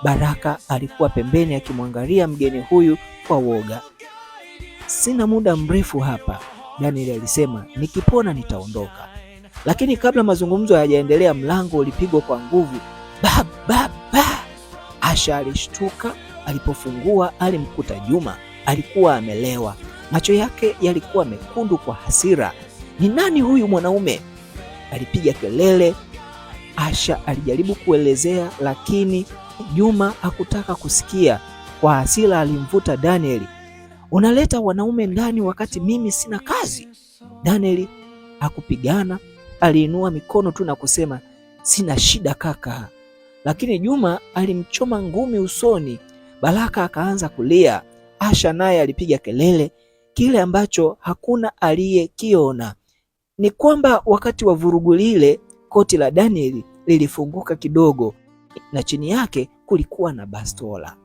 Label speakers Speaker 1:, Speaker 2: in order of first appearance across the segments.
Speaker 1: Baraka alikuwa pembeni akimwangalia mgeni huyu kwa woga. Sina muda mrefu hapa, Daniel alisema, nikipona nitaondoka. Lakini kabla mazungumzo hayajaendelea, mlango ulipigwa kwa nguvu, ba ba ba. Asha alishtuka. Alipofungua alimkuta Juma. Alikuwa amelewa, macho yake yalikuwa mekundu kwa hasira. Ni nani huyu mwanaume? Alipiga kelele. Asha alijaribu kuelezea, lakini Juma hakutaka kusikia. Kwa hasira alimvuta Danieli. Unaleta wanaume ndani wakati mimi sina kazi? Danieli hakupigana, aliinua mikono tu na kusema sina shida kaka. Lakini Juma alimchoma ngumi usoni. Baraka akaanza kulia. Asha naye alipiga kelele. Kile ambacho hakuna aliyekiona ni kwamba wakati wa vurugu lile, koti la Danieli lilifunguka kidogo na chini yake kulikuwa na bastola.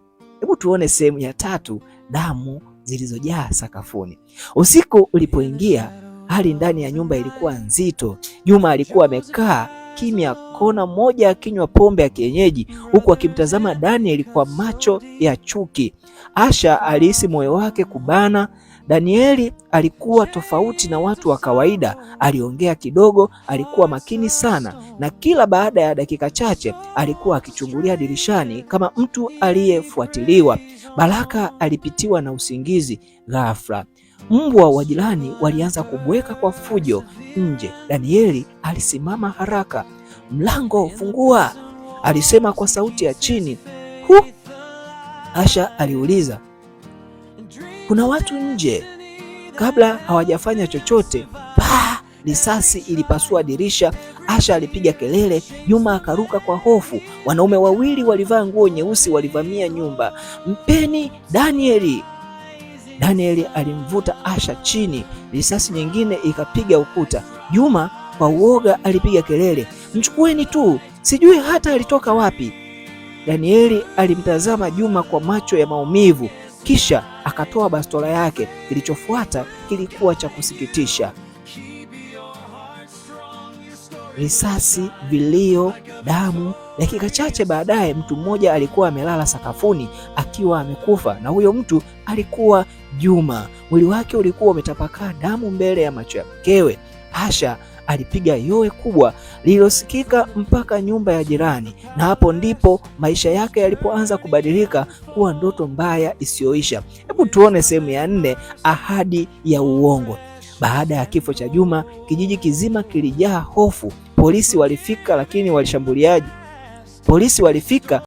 Speaker 1: Hebu tuone sehemu ya tatu, damu zilizojaa sakafuni. Usiku ulipoingia, hali ndani ya nyumba ilikuwa nzito. Juma alikuwa amekaa kimya kona moja akinywa pombe ya kienyeji huku akimtazama Daniel kwa macho ya chuki. Asha alihisi moyo wake kubana. Danieli alikuwa tofauti na watu wa kawaida. Aliongea kidogo, alikuwa makini sana, na kila baada ya dakika chache alikuwa akichungulia dirishani kama mtu aliyefuatiliwa. Baraka alipitiwa na usingizi ghafla. Mbwa wa jirani walianza kubweka kwa fujo nje. Danieli alisimama haraka. Mlango fungua, alisema kwa sauti ya chini. Hu! Asha aliuliza, kuna watu nje. Kabla hawajafanya chochote, pa! Risasi ilipasua dirisha. Asha alipiga kelele, Juma akaruka kwa hofu. Wanaume wawili walivaa nguo nyeusi walivamia nyumba. Mpeni Danieli! Danieli alimvuta Asha chini, risasi nyingine ikapiga ukuta. Juma kwa uoga alipiga kelele, mchukueni tu, sijui hata alitoka wapi. Danieli alimtazama Juma kwa macho ya maumivu, kisha akatoa bastola yake. Kilichofuata kilikuwa cha kusikitisha: risasi, vilio, damu. Dakika chache baadaye, mtu mmoja alikuwa amelala sakafuni akiwa amekufa, na huyo mtu alikuwa Juma. Mwili wake ulikuwa umetapakaa damu mbele ya macho ya mkewe. Asha alipiga yowe kubwa lililosikika mpaka nyumba ya jirani, na hapo ndipo maisha yake yalipoanza kubadilika kuwa ndoto mbaya isiyoisha. Hebu tuone sehemu ya nne, ahadi ya uongo. Baada ya kifo cha Juma, kijiji kizima kilijaa hofu. Polisi walifika, lakini walishambuliaji polisi walifika